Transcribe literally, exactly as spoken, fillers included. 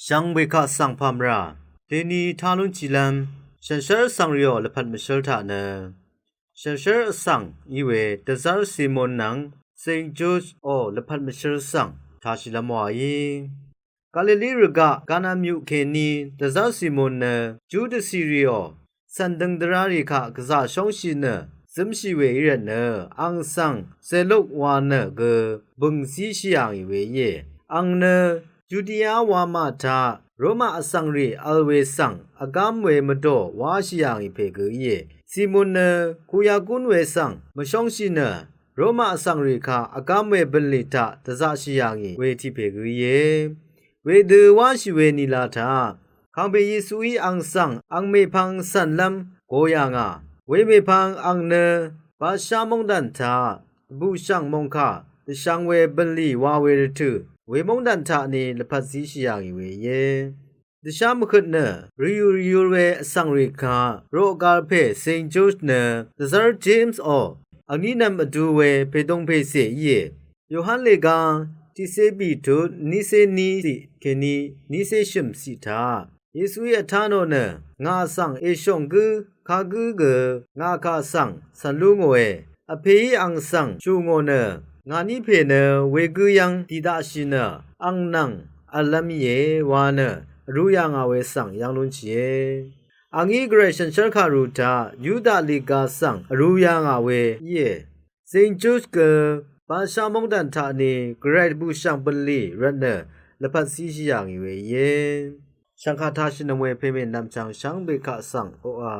Shvngbe kaq svng pàmvrà kèní tá lúnshìlv́m shànshér vsvng rìò lvpat mvshǿl taq nø shànshér vsvng í we dvzv́r Simon nvng Saint George ò lvpat mvshǿl svng tāshìlv́m wàí. Galili rvgaq Kana myuq kèní dvzv́r Simon nø Ju dvcì rìò cv̀n døng dvrá rì kaq gvzà shóngshì nø zǿmshì we í rvtnø ang svng zeluk wa nø gø bø̀ng zíshì yà ngì we íe. Ang nø Judia wamà taq Roma vsvng rì vl we svng vgám we mvdò wáshì yà ngì pè gø íe. Simon nø kuyagún we svng mvshóngshì nø Roma vsvng rì kaq vgám we bv̀nlì taq dvzaqshì yà ngì we tiq pè gø íe. Wedø wáshì we nìla taq kàngpè Yesuí ang svng ang mèpvng cv̀nlv́m go yà ngà. We mèpvng ang nø batshá móngdàn taq dvbùshv̀ng mòngkà dvshvng we bv̀nlì wa we rvtø̀ we móngdàn taq ni lvpat zíshì yà ngì we íe. Dvshá mvhøt nø rvyùr rvyur we vsvng rì kaq roqgal pè Saint George nø dvzv́r James ò angní nvm vdu we pèdong pècè íe. Yohan lèga tiqcé bìtut nícé ní ciq kèní nícé shø̀m ciq taq Yesuí vtá nò nø ngà svng èshòng gǿ kagǿ gø ngà kaq svng cv̀n lú ngòe. Vpèí ang svng shù ngò nø ngàní pè nø wegǿ yv́ng dìdaqshì nø ang nvng v̄llv́m íe wa nø vrū yà ngà we svng yv́ng lúnshìe. Angí gvray shànshér kàru taq Yuda lìga svng vrū yà ngà we íe. Saint George gø batshá móngdàn taq ni gvray dvbùshv̀ng bv̀nlì rvtnø lvpat zíshì yà ngì we íe. Shv̀ngkà tāshìnøng we pèmè nvmchvng shvngbe kaq svng oqà